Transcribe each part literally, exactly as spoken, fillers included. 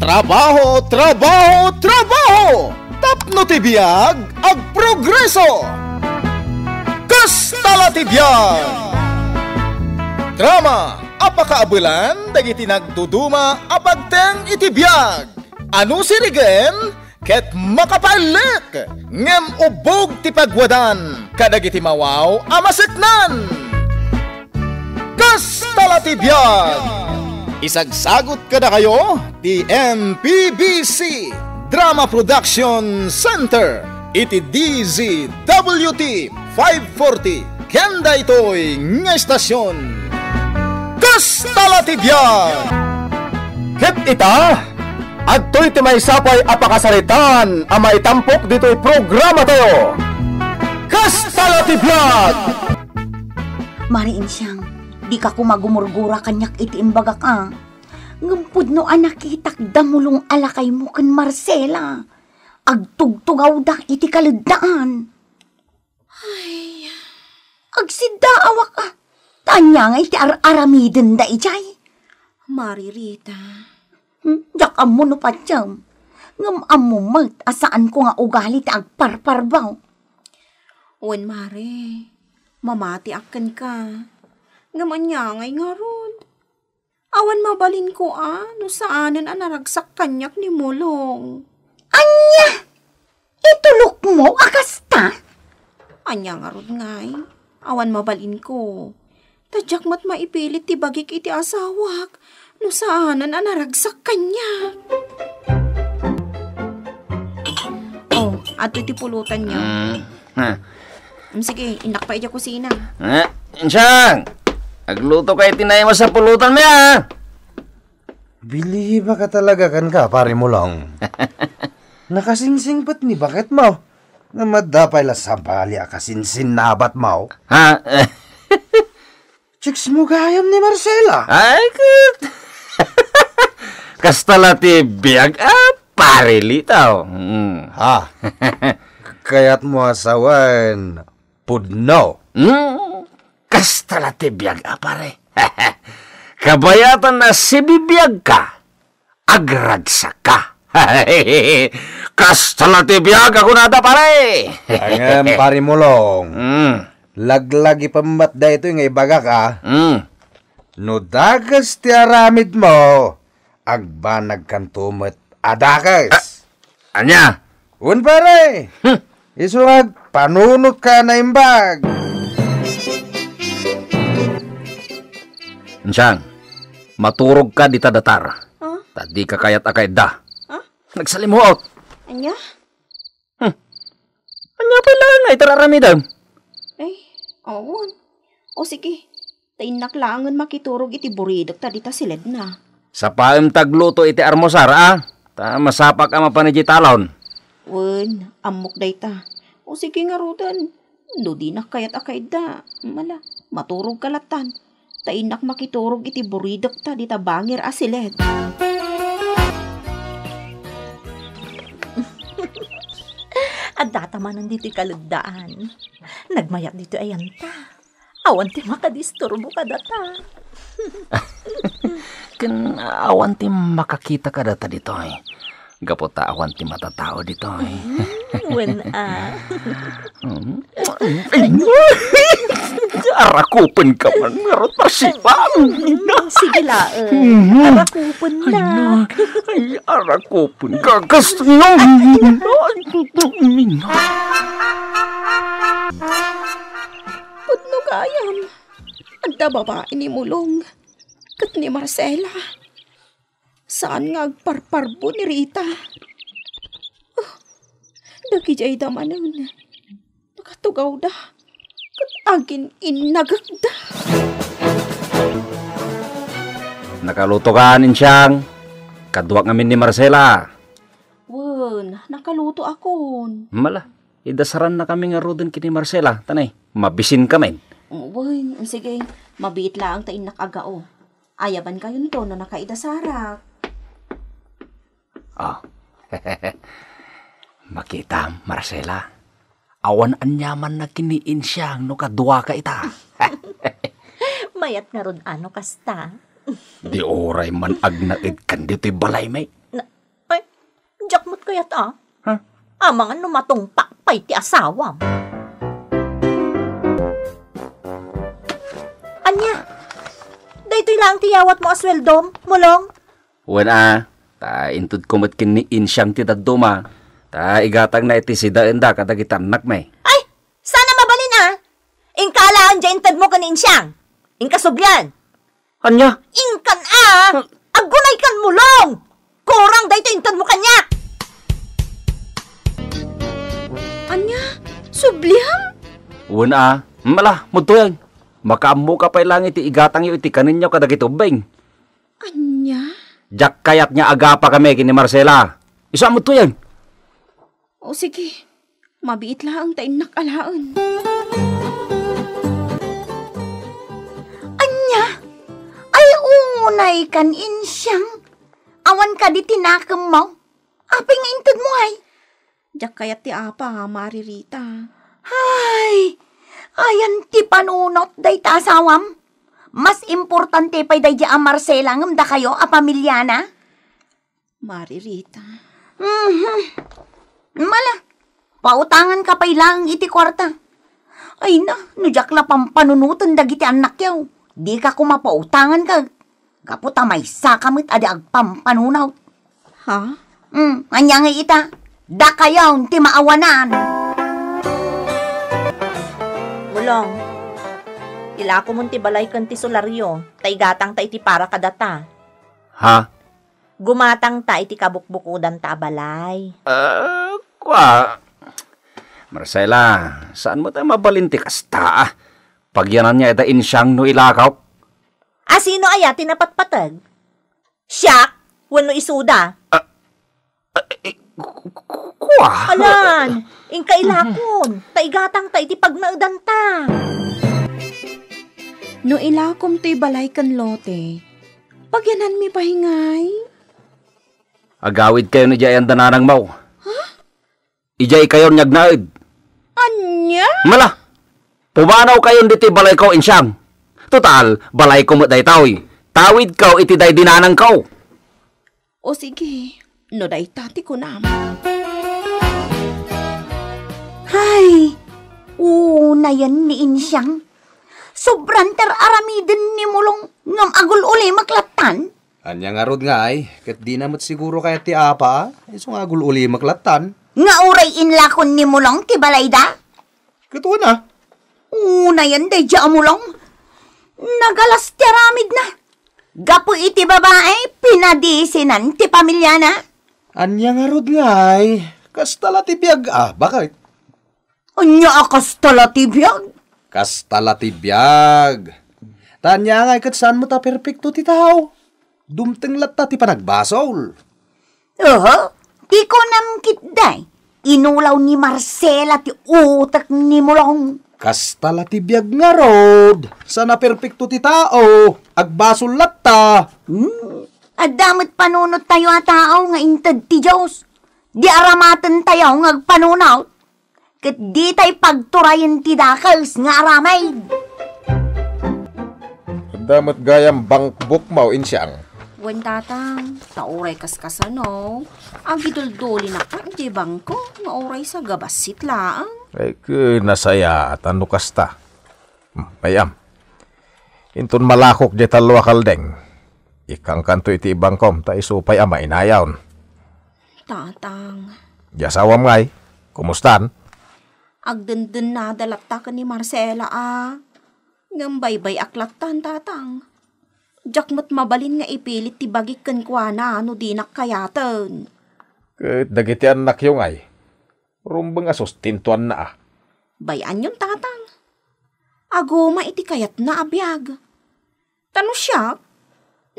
Trabaho, trabaho, trabaho! Tapno ti biag, agprogreso! Kasta la ti biag! Drama a pakaabelan dagiti nagduduma a pagteng iti biag. Ano sirigen ket makapaellek, ngem ubbog ti pagwadan kadagiti mawaw a maseknan. Kasta la ti biag! Isagsagut kadakayo ti M P B C Drama Production Center iti D Z W T five forty ken daytoy nga estasion. Kasta la ti biag! Ket ita, adtoy ti maysa pay a pakasaritaan a maitampok ditoy programatayo. Kasta la ti biag! Mare Insiang, dika koma gumurgura kaniak iti imbagak a. Ngem pudno a nakitak da mulong a lakaymo ken Marcela. Agtugtugawda iti kaleddaan. Ay, agsiddaawak a. Ta ania nga iti ar-aramidenda idiay? Mare Rita. Hmm, diak ammo no patiem. Ngem ammo met a saanko nga ugali ti agparparbaw. Wen, Mare, mamatiak kenka. Ngem ania ngay ngarud? Awan mabalinko a no saanen a naragsak kaniak ni Mulong. Ania? Itulokmo a kasta? Ania ngarud ngay? Awan mabalinko. Ta diak met maipilit ti bagik iti asawak no saanen a naragsak kaniak. Oh, adtoy ti pulutanyo. Mm. Ha. Mm, sige, innak pay idiay kusina. Eh, Insiang! Agluto ka iti naimas a pulutanmi, a! Bilibaka talaga kenka, Pare Mulong. Nakasingsingpet ni baketmo. Ngem adda pay la sabali a kasinsinnabatmo. Ha? Chicks mo gayam ni Marcela. Ay, ket. Kasta la ti biag a Pare Lito. Mm. Ha? Kayatmo a sawen pudno? Mm. Kasta la ti biag a pare. Kabayatan a sibibiagka, agragsakka. Kasta la ti biag a kunada, pare. Ngem, Pare Mulong, mm, laglagipem met daytoy nga ibagak, a. Mm. No dakes ti aramidmo, agbanagkanto met a dakes. A-, ania? Wen, pare. Hmm. Isu nga agpanunotka a naimbag. Insiang, maturogka dita datar. Ah? Ta dika kayat a kaidda. Ah? Nagsalimuot. Ania? Hmm. Ania pay laeng nga iti ar-aramidem? Eh, awan. O sige, ta innak laengen makiturog iti buridekta dita siledna. Sapaem ta agluto iti armusar, a? Ta masapak a mapan idiay talon. Wen, ammok dayta. O sige ngaruden, no dinak kayat a kaidda, mala, maturogka lattan. Ta innak makiturog iti buridekta dita bangir a siled. Addata manen ditoy kaleddaan. Nagmayat ditoy ayanta. Awan ti makadisturbo kadata. Ken awan ti makakita kadata ditoy. Gapu ta awan ti matatao ditoy. Hmm, wen a. Hmm. Ay, arakupenka man ngarud, Marcela. Hmm, sige laeng. Mhm. Arakupennak. Ay, na. Ay, arakupenka. Kas-, no. Pudno gayam. Adda babai ni Mulong ket ni Marcela. Saan nga agparparbo ni Rita. Oh, dagidiayda manen. Nakatugawda ket agin-innagekda. Nakalutokan, Insiang. Kaduak ngamin ni Marcela. Wen, nakalutoakon. Mala, idasarannakami ngaruden ken ni Marcela, ta nay, mabisinkamin. Wen, sige, mabiit laeng ta innak agao. Ayabankayonto no nakaidasarak. Ah. Makitam, Marcela. Awan aniamanna ken ni Insiang no kaduaka ita. Mayat ngarud a no kasta. Di uray man agnaedkan ditoy balaymi. Na, Ket, a? Ha? Amangan no matungpak pay ti asawam. Ania? Daytoy laeng ti yawatmo a sueldom, Mulong? Wen a, ta intedko met ken ni Insiang ti dadduma, ta igatangna iti sidaenda kadagiti annakmi. Ay, saan a mabalin a? Inka alaen diay intedmo ken ni Insiang. Inka sublian. Ania? Inkan a! Aggunaykan, Mulong! Kurang daytoy intedmo kaniak! Ania? Subliam? Wen a, mala, mudtoyen. Makaammoka pay laeng iti igatangyo iti kaninyo kadagiti ubbing. Ania? Diak kayat nga agapakami ken ni Marcela. Isu a mudtoyen. O sige, mabiit laeng ta innak alaen. Ania? Ay, unaykan, Insiang. Awan kadi ti nakemmo? Apay nga intedmo, ay? Diak kayat ti apa, Mari Rita. Ay, ayan ti panunot dayta asawam. Mas importante pay daydi a Marcela ngem dakayo a pamiliana. Mari Rita. Mhm. Mala, pautanganka pay laeng iti kuarta. Ay na, no diak la pampanunoten dagiti annakyo, dika koma pautanganka. Gapu ta maysaka met a di agpampanunot. Ha? Mm, ania ngay ita? Dakayo ti maawanan. Mulong, ilakomon ti balay ken ti solaryo, ta igatangta iti para kadata. Ha? Gumatangta iti kabukbukodanta a balay. Ah, kua. Marcela, saan met a mabalin ti kasta, a? Pagyananna ida Insiang no ilakok? A sino aya ti napatpateg? Siak wenno isuda? Ah, ah, eh, ku-, ku-, kua? Alan, inka ilakon, ta igatangta iti pagnaedanta. No ilakom toy balay ken lote, pagyananmi pay ngay? Agawidkayon idiay ayan da nanangmo. Ha? Idiay kayon nga agnaed. Ania? Mala! Pumanawkayon ditoy balayko, Insiang. Total, balayko met daytoy. Tawidko iti daydi nanangko. O sige, no dayta ti kunam. Hay, unayen ni Insiang. Sobran ti ar-aramiden ni Mulong ngem agul-ulimek lattan. Ania ngarud ngay, ket dina met siguro kayat ti apa, isu nga agul-ulimek lattan. Nga uray inlakon ni Mulong ti balayda? Ket wen a. Unayen daydiay a Mulong. Nagalas ti aramidna. Gapu iti babai, pinadisinan ti pamiliana. Ania ngarud ngay, kasta la ti biag a, baket? Ania a kasta la ti biag? Kasta la ti biag. Ta ania ngay ket saan met a perpekto ti tao. Dumteng latta ti panagbasol. Oho, ti kunam ketdi, inulaw ni Marcela ti utek ni Mulong. Kasta la ti biag ngarud, saan a perpekto ti tao, agbasol latta. Hmm, adda met panunottayo a tao nga inted ti Dios. Di aramatentayo nga agpanunot. Ket ditay pagturayen ti dakes nga aramid. Adda met gayam bangkbokmo, Insiang. Wen, Tatang, ta uray kaskasano, agiduldulin a ket diay bangko nga uray sa gabassit laeng. Ay, ket nasayaat no kasta. Hmm, ay-am. Inton malakok diay tallo a kaldeng, ikkankanto iti bangkom ta isu pay a mainayon. Tatang. Diay asawam ngay, kumustan? Agdendennada latta ken ni Marcela a. Ngem baybay-ak lattan, Tatang. Diak met mabalin nga ipilit ti bagik kenkuana no dinak kayaten. Ket dagiti annakyo ngay, rumbeng a sustentuanna a. Bay-anyon, Tatang. Aguma iti kayatna a biag. Ta no siak,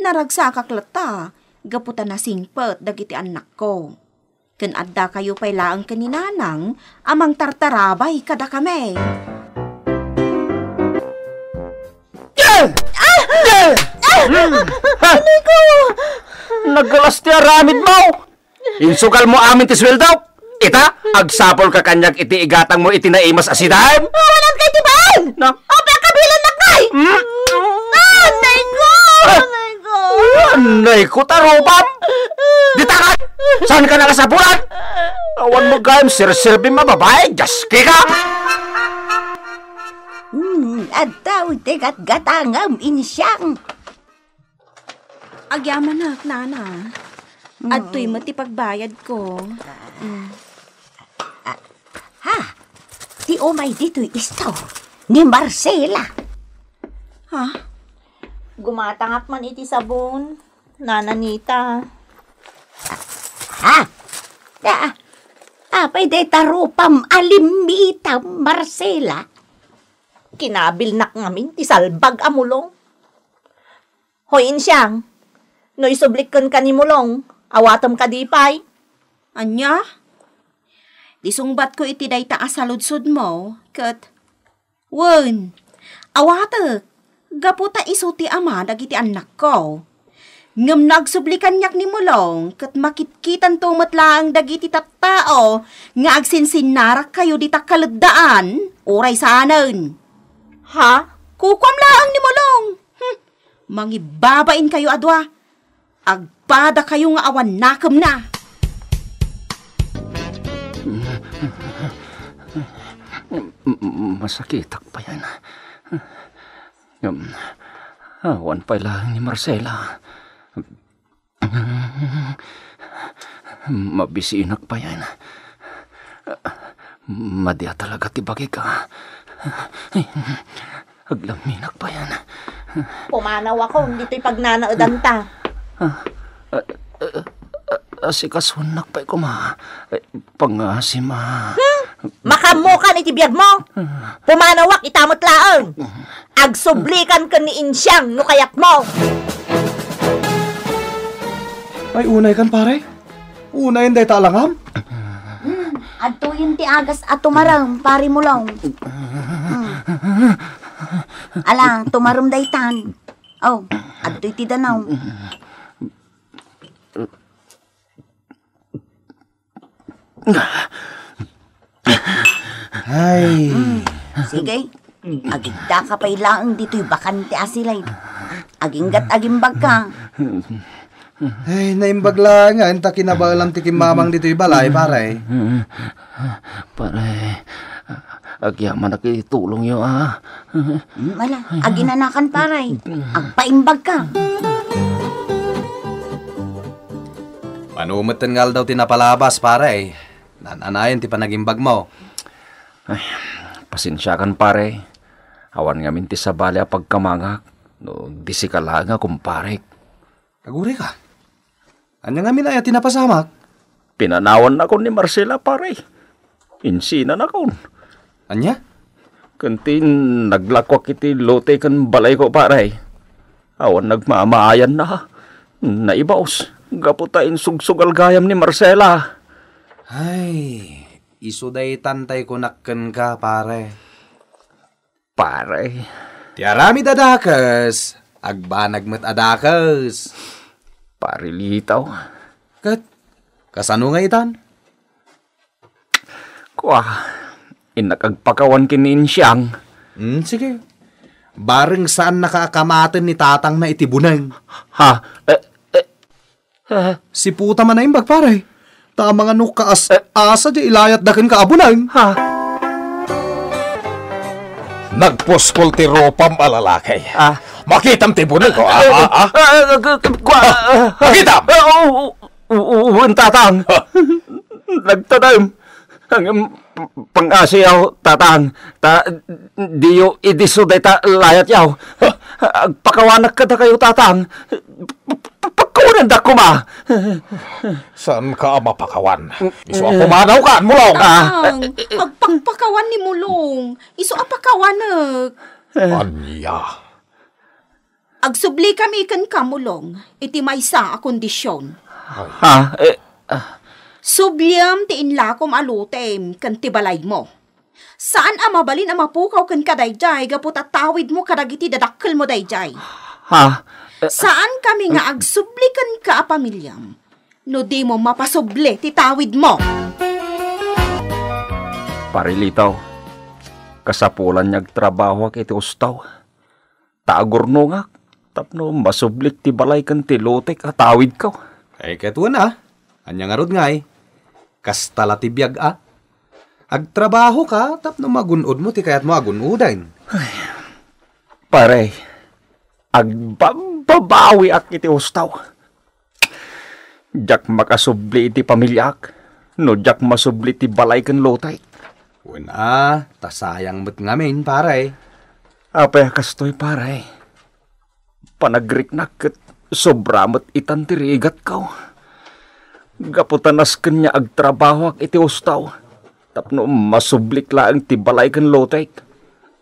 naragsakak latta gapu ta nasingpet dagiti annakko. Ken addakayo pay laeng ken ni Nanang a mangtartarabay kadakami. Ah! Ah! Anak ko! Nagalas ti aramidmo! Insukalmo amin ti sueldok. Ita, agsapulka kaniak iti igatangmo iti naimas a sidaem. Awanan kay ti baeng! Na? Apay a kabilannak ngay? Hmm? Ah, anay ko! Ah! Anay ko! Anay ko, tarupam! Dita ka! Saan ka nakasapulan? Awan mo gayam sirsirbim a babae, Dios, kika! Hmm, adda ti gatgatangam, Insiang. Agyamanak, Nana. Mm. Adtoy met ti pagbayadko. Mm. Ah, ha? Ti umay ditoy isto ni Marcela. Ha? Gumatangak man iti sabon, Nana Nita. Ha? Ah, apay dayta rupam a limmitam, Marcela? Kinabilnak ngamin ti salbag a mulong. Hoy, Insiang, no isublik kenka ni Mulong, awatem kadi pay? Ania? Ti sungbatko iti dayta a saludsodmo, ket, wen, awatek, gapu ta isu ti ama dagiti annakko. Ngem no agsubli kaniak ni Mulong, ket makitkitanto met laeng dagiti tattao nga agsinsinnarakkayo dita kaleddaan, uray saanen. Ha? Kukuam laeng ni Mulong. Hmm. Mangibabainkayo a dua. Agpadakayo nga awan nakemna. M-, m-, masakitak payen. Ngem, awan pay laeng ni Marcela. Mabisinak payen. Madi a talaga ti bagik, a. Aglamminak payen. Pumanawakon ditoy pagnanaedanta. Ah, ah, ah, ah, asikasunak pay koma. Eh, pangasim, a. Hmm? Makaammokan iti biagmo. Pumanawak ita met laeng. Agsublikan ken ni Insiang no kayatmo. Ay, unaykan, pare. Unayen dayta a langam. Hmm, adtoyen ti agas a tumarem, Pari Mulong. Hmm. Ala, tumarem daytan. Oh, adtoy ti danaw. Ay. Hmm. Sige. Agigdaka pay laeng ditoy bakante a silay. Aginggat agimbagka. Ay, naimbag laeng nga, enta kinabaelam ti kimmamang ditoy balay, pare. Pare, agyamanak iti tulongyo, a. Hmm, ala, aginanakan, pare. Agpaimbagka. Mano metten nga aldaw ti napalabas, pare. Naan-anayon ti panagimbagmo. Ay, pasensiakan, pare. Awan ngamin ti sabali a pagkamangak no di sika laeng a kumparek. Agurayka. Ania ngamin aya ti napasamak? Pinanawannakon ni Marcela, pare. Insinanakon. Ania? Ken ti naglakuak iti lote ken balayko, pare. Awan nagmamaayanna. Naibaos. Gapu ta insugsugal gayam ni Marcela. Ay, isu daytan tay kunak kenka, pare. Pare. Ti aramid a dakes, agbanag met a dakes. Pare Litaw. Ket, kasano nga itan? Kua, innak agpakawan ken ni Insiang. Hmm, sige. Bareng saannaka a kamaten ni tatangna iti buneng. Ha? Eh, eh, eh. Siputa man a imbag, pare. Ta amangan no kaas-, Eh. asa di ilayatda kenka a buneng. Ha? Nagpuskol ti rupam a lalaki. Ah. Makitam ti buneng ko, ah, Eh, ah, ah. eh, eh, eh, kua, Ah, ah, makitam! eh, oo, oo, oo, oo, tatang. Ah. Nagtadem. Ang, um, pangasiyaw, tatang, ta diyo idisso dayta layatyaw. Agpakawanak kadakayo, tatang. P-, p-, pagkawanandak koma. Saanka a mapakawan? Isu a pumanawkan, Mulong! Ah. Tatang, agpakpakawan ni Mulong. Isu a pakawanek. Ania? Agsublikami kenka, Mulong, iti maysa a kondision. Ha? Eh, ah. Subliem ti inlakom a lotem ken ti balaymo. Saan a mabalin a mapukaw kenka daydiay gapu ta tawidmo kadagiti dadakkelmo daydiay. Ha? Eh, Saankami nga agsubli kenka a pamiliam no dimo mapasubli ti tawidmo. Pare Litaw, kasapulan nga agtrabahoak iti ustaw. Ta agurnongak tapno masublik ti balay ken ti lotek a tawidko. Ay, ket wen a. Ania ngarud ngay? Kasta la ti biag a. Agtrabahoka tapno magun-odmo ti kayatmo a gun-oden. Pare, agbabbabawiak iti hustaw. Diak makasubli iti pamiliak no diak masubli ti balay ken lotek. Wen a, ta sayang met ngamin, pare. Apay a kastoy, pare? Panagriknak ket sobra met itan ti rigatko. Gapu ta nasken nga agtrabahoak iti hustaw tapno masublik laeng ti balay ken lotek.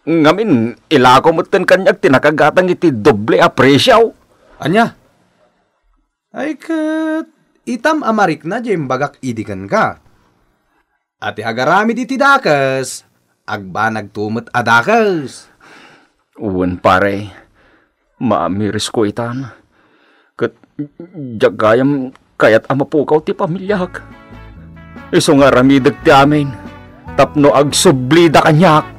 Ngamin, ilako metten kaniak ti nakagatang iti doble a presio. Ania? Ay ket, itam a marikna diay imbagak idi kenka. A ti agaramid iti dakes, agbanagto met a dakes. Wen, pare, maamirisko itan. Ket diak gayam kayat a mapukaw ti pamiliak. Isu nga aramidek ti amin tapno agsublida kaniak.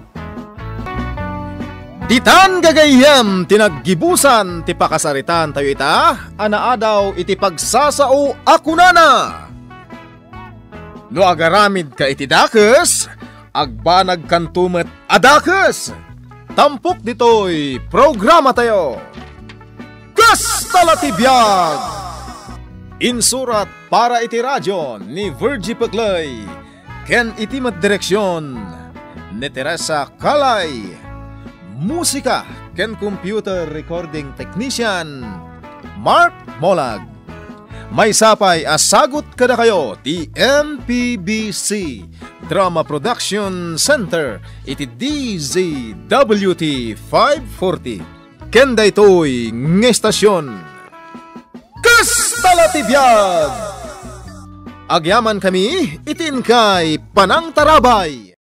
Ditan gagayyem ti naggibusan ti pakasaritaan tayo ita a naadaw iti pagsasao a kunana, "No agaramidka iti dakes, agbanagkanto met a dakes." Tampok ditoy programa tayo. Kasta la ti biag! Insurat para iti radio ni Virgie Peclay ken iti met direksion ni Teresa Calay. Musika ken computer recording technician, Mark Molag. Maysa pay a sagut kadakayo ti M P B C Drama Production Center iti D Z W T five forty. Ken daytoy nga estasion, kasta la ti biag! Agyamankami iti inkay panangtarabay.